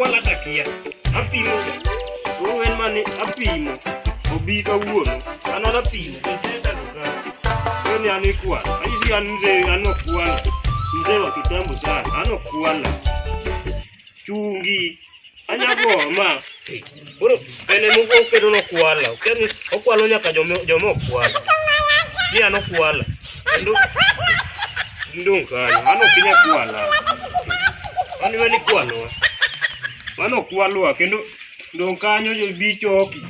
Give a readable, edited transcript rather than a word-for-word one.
Okwala takia. Apimo ga. Koro en mane apimo. Obi kawuono. An an apimo. Koro ni an ikwala. Anyisi an mzee an okwala. Mzee wa kitambo sana. An okwala. Chungi. Anyago ma. Koro en ema oketo nokwala. Okia ni okwalo nyaka joma joma okwala. Ni an okwala. Kendo ndong' kanyo. An ok inyal kwala. An ema nikwalowa. Mano okwalwa kendo ndong' kanyo bi choki.